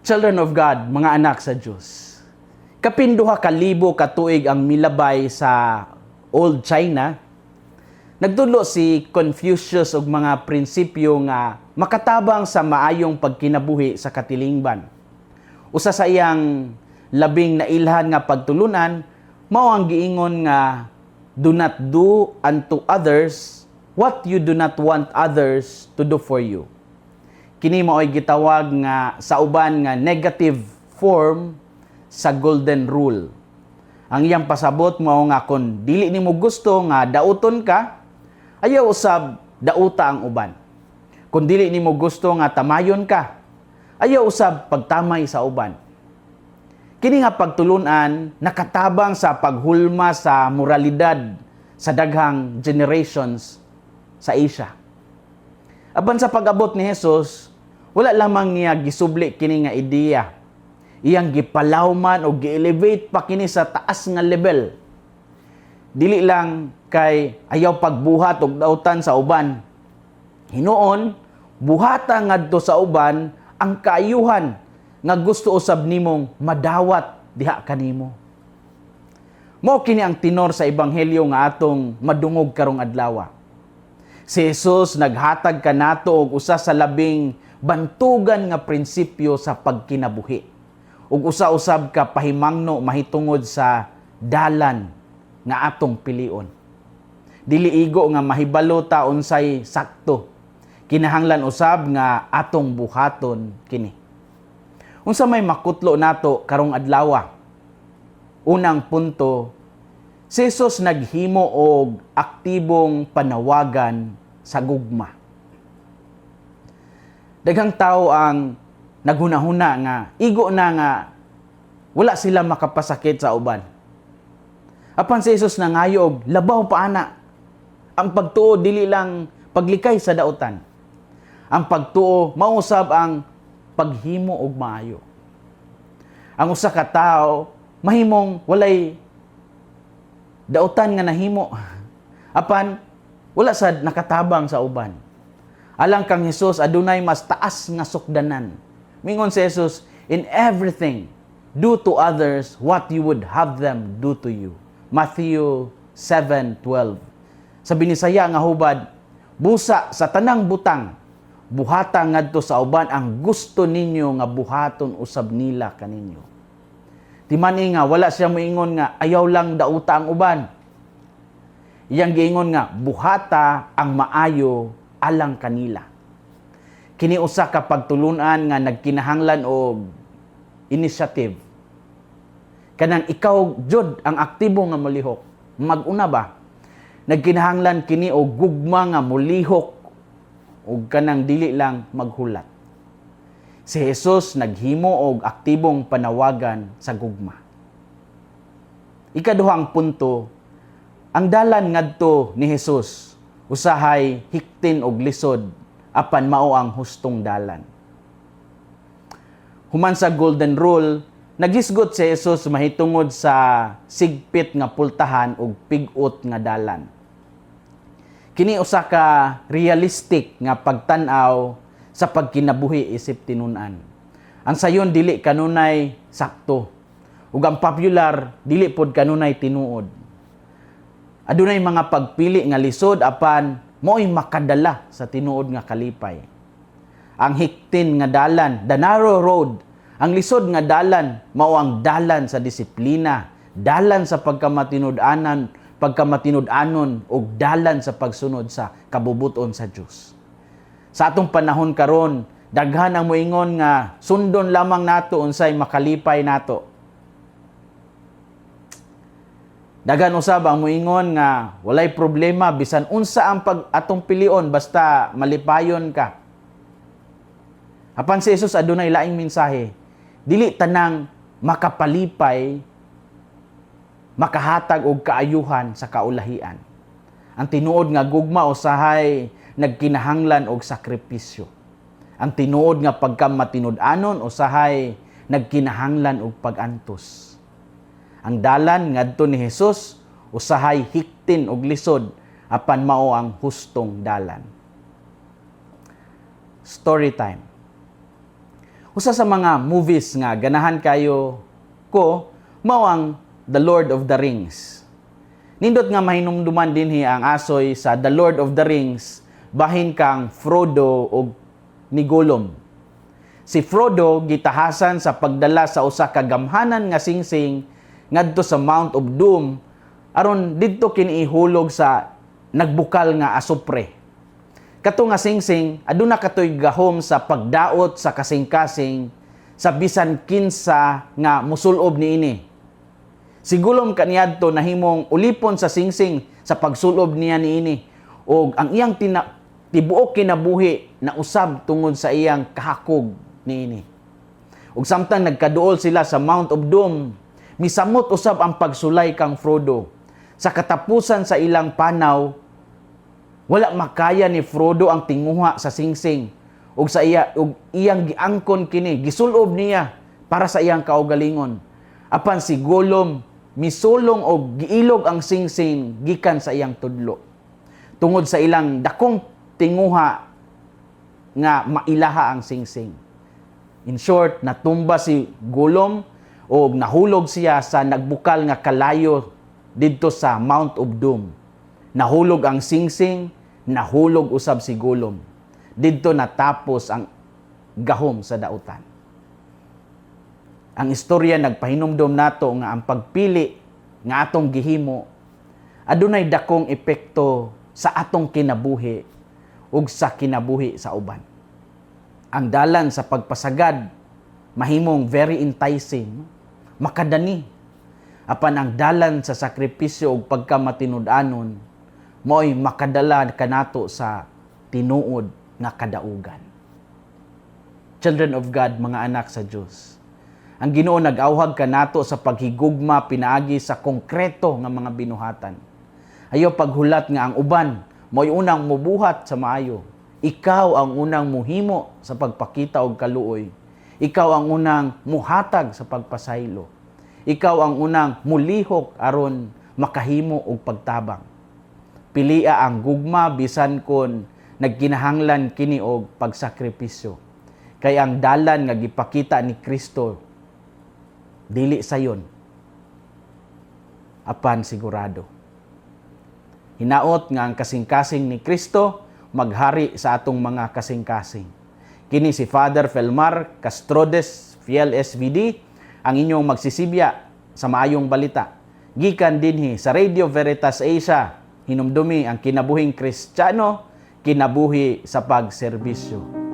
Children of God, mga anak sa Diyos. Kapin 2,000 ka tuig ang milabay sa Old China, nagtudlo si Confucius og mga prinsipyo nga makatabang sa maayong pagkinabuhi sa katilingban. Usa sa iyang labing nailhan nga pagtulunan mao ang giingon nga "Do not do unto others what you do not want others to do for you." Kini mao'y gitawag nga sa uban nga negative form sa golden rule. Ang iyang pasabot mao nga kon dili nimo gusto nga dauton ka, ayaw usab dauta ang uban. Kung dili nimo gusto nga tamayon ka, ayaw usab pagtamay sa uban. Kini nga pagtulunan nakatabang sa paghulma sa moralidad sa daghang generations sa Asia. Apan sa pag-abot ni Jesus, wala lamang niya gisubli kini nga ideya. Iyang gipalawman o gi-elevate pa kini sa taas nga level. Dili lang kay ayaw pagbuhat og dautan sa uban. Hinuon, buhata ngadto sa uban ang kaayuhan nga gusto usab nimong madawat diha kanimo. Mao kini ang tenor sa ebanghelyo nga atong madungog karong adlaw. Si Jesus naghatag kanato og usa sa labing bantugan nga prinsipyo sa pagkinabuhi. Ug usa usab ka pahimangno mahitungod sa dalan nga atong pilion. Dili igo nga mahibalo ta unsay sakto. Kinahanglan usab nga atong buhaton kini. Unsa may makutlo nato karong adlaw? Unang punto, si Jesus naghimo og aktibong panawagan sa gugma. Daghang tao ang naghunahuna nga igo na nga wala sila makapasakit sa uban. Apan si Jesus nangayo og labaw pa ana. Ang pagtuo dili lang paglikay sa dautan. Ang pagtuo mausab ang paghimo og maayo. Ang usa ka tawo mahimong walay dautan nga nahimo. Apan wala sad nakatabang sa uban. Alang kang Hesus, adunay mas taas nga sukdanan. Mingon si Jesus, "In everything, do to others what you would have them do to you." Matthew 7:12. Sa Binisaya nga hubad, busa sa tanang butang, buhata ngadto sa uban ang gusto ninyo nga buhaton usab nila kaninyo. Timan-i nga wala siya moingon nga ayaw lang dauta ang uban. Iyang giingon nga buhata ang maayo alang kanila. Kini usa ka pagtulunan nga nagkinahanglan og initiative. Kanang ikaw jud ang aktibo nga molihok. Mag-una ba? Nagkinahanglan kini og gugma nga molihok ug kanang dili lang maghulat. Si Jesus naghimo og aktibong panawagan sa gugma. Ikaduhang punto, ang dalan ngadto ni Jesus usahay hiktin og lisod, apan mao ang hustong dalan. Human sa golden rule, naghisgot si Jesus mahitungod sa sigpit nga pultahan ug pig-ot nga dalan. Kini usa ka realistic nga pagtan-aw sa pagkinabuhi isip tinun-an. Ang sayon dili kanunay sakto ug ang popular dili pod kanunay tinuod. Adunay mga pagpili nga lisod, apan mao'y makadala sa tinuod nga kalipay. Ang hiktin nga dalan, the narrow road, ang lisod nga dalan, mao ang dalan sa disiplina, dalan sa pagkamatinud-anan, pagkamatinud-anon ug dalan sa pagsunod sa kabubuton sa Dios. Sa atong panahon karon, daghan ang moingon nga sundon lamang nato unsay makalipay nato. Daghan usab ang moingon nga walay problema bisan unsa ang pag atong pilion basta malipayon ka. Apan si Jesus adunay laing mensahe. Dili tanang makapalipay makahatag og kaayuhan sa kaulahian. Ang tinuod nga gugma usahay nagkinahanglan og sakripisyo. Ang tinuod nga pagkamatinud-anon usahay nagkinahanglan og pag-antos. Ang dalan ngadto ni Jesus usahay hiktin og lisod, apan mao ang hustong dalan. Story time. Usa sa mga movies nga ganahan kayo ko mao ang The Lord of the Rings. Nindot nga mahinumduman dinhi ang asoy sa The Lord of the Rings bahin kang Frodo ug ni Gollum. Si Frodo gitahasan sa pagdala sa usa ka gamhanan nga singsing ngadto sa Mount of Doom aron didto kini ihulog sa nagbukal nga asupre. Kato nga singsing aduna katoy gahom sa pagdaot sa kasing-kasing sa bisan kinsa nga musulob niini. Si Gollum kaniadto nahimong ulipon sa singsing sa pagsulob niya niini og ang iyang tibuok kinabuhi na usab tungod sa iyang kahakog niini. Ug samtang nagkaduol sila sa Mount of Doom, misamot usab ang pagsulay kang Frodo. Sa katapusan sa ilang panaw, wala makaya ni Frodo ang tinguha sa singsing ug sa iya ug iyang giangkon kini, gisulob niya para sa iyang kaugalingon. Apan si Gollum misulong og giilog ang singsing gikan sa iyang tudlo tungod sa ilang dakong tinguha nga mailaha ang singsing. In short, natumba si Gollum og nahulog siya sa nagbukal nga kalayo didto sa Mount of Doom. Nahulog ang singsing, nahulog usab si Gollum. Didto natapos ang gahom sa dautan. Ang istorya nagpahinumdom nato nga ang pagpili nga atong gihimo adunay dakong epekto sa atong kinabuhi ug sa kinabuhi sa uban. Ang dalan sa pagpasagad mahimong very enticing, makadani. Apan ang dalan sa sakripisyo ug pagkamatinud-anon mao'y makadala kanato sa tinuod nga kadaugan. Children of God, mga anak sa Dios. Ang Ginoo nag-awhag kanato sa paghigugma pinaagi sa konkreto nga mga binuhatan. Ayaw paghulat nga ang uban mao'y unang mubuhat sa maayo. Ikaw ang unang muhimo sa pagpakita og kaluoy. Ikaw ang unang muhatag sa pagpasaylo. Ikaw ang unang mulihok aron makahimo og pagtabang. Pilia ang gugma bisan kon nagkinahanglan kini og pagsakripisyo. Kay ang dalan nga gipakita ni Kristo dili sayon, apan sigurado. Hinaot nga ang kasing-kasing ni Kristo maghari sa atong mga kasing-kasing. Kini si Father Felmar Castrodes, Fiel SVD, ang inyong magsisibya sa maayong balita. Gikan dinhi sa Radio Veritas Asia, hinumdumi ang kinabuhing Kristiyano, kinabuhi sa pagserbisyo.